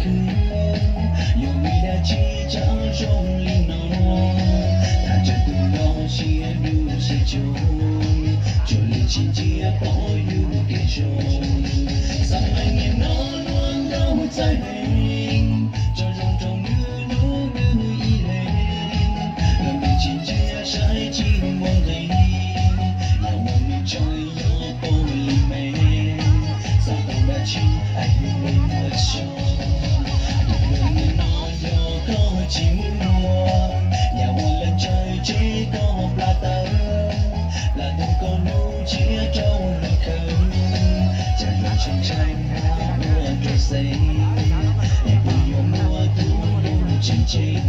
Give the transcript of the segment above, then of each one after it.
Yog vim dab tsi tsav zoo li no, thaj tsam tus los siab dub siab cug, tsuas li tsis ntsia pom yus kev zoo. Xav mas niaj hnub luag nraug txawj heev, tso zoo rau nws hnub nws ib leeg, los nws tsis ntsia saib tsis muaj nqis, yam uas nws tso yog pom li me, xav tau dab tsi es nws ua tso. Tus hlub niaj no yog koj tsis muaj, yam uas lawv ntshaw tseg koj plab tawv, plab tawv koj hnub tsiab rau luag khawv, cas zoo tshee ntshai ua rau xeeb, es puas yuav muaj tus hlub tseem ceeb.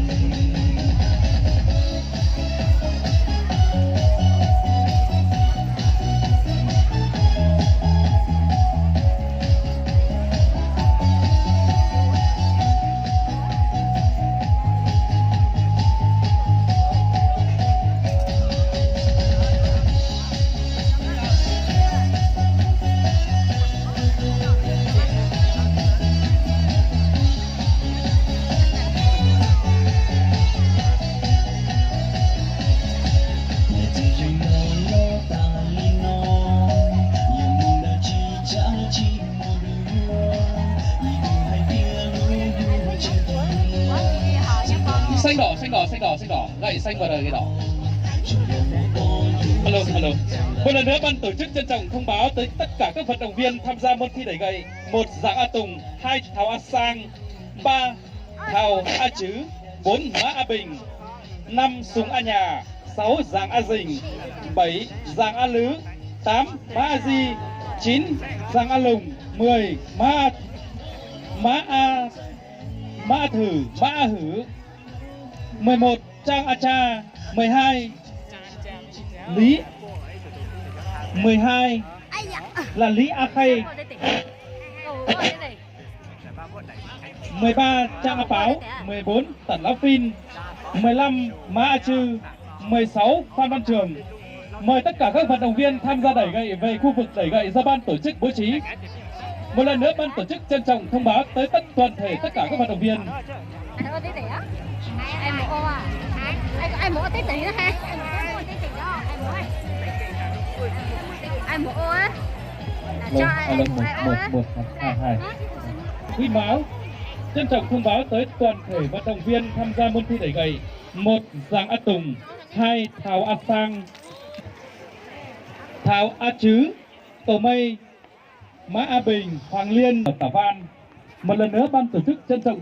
Xeeb Đỏ, Xeeb Đỏ, Xeeb Đỏ, Xeeb Đỏ, gậy xanh và đỏ, gậy đỏ. Alo, alo. Một lần nữa ban tổ chức trân trọng thông báo tới tất cả các vận động viên tham gia môn thi đẩy gậy. Một, Giàng A Tùng, hai, Thảo A Sang, ba, Thảo A Chứ, bốn, Má A Bình, năm, Sùng A Nhà, sáu, Giàng A Dình, bảy, Giàng A Lứ, tám, Má A Di, chín, Giàng A Lùng, mười, Má, Má A, Má A Thử, Má A Hử, mười một, Trang A Cha, mười hai, Lý, mười hai là Lý A Khay, mười ba, Trang A Páo, mười bốn, Tẩn Lá Phin, mười lăm, Má A Chư, mười sáu, Phan Văn Trường. Mời tất cả các vận động viên tham gia đẩy gậy về khu vực đẩy gậy do ban tổ chức bố trí. Một lần nữa, ban tổ chức trân trọng thông báo tới tất toàn thể tất cả các vận động viên. Ai ua tib teg? Ai mus ua tib teg na ha? Ai mus ua tib teg os? Ai mus ua? Alo, alo, một, một, một, hai, hai. Quý máu, trân trọng thông báo tới toàn thể vận động viên tham gia môn thi đẩy gậy. Một, Giàng A Tùng. Hai, Thảo A Sang. Thảo A Chứ, Cầu Mây. Má A Bình, Hoàng Liên, Tả Văn. Một lần nữa, ban tổ chức trân trọng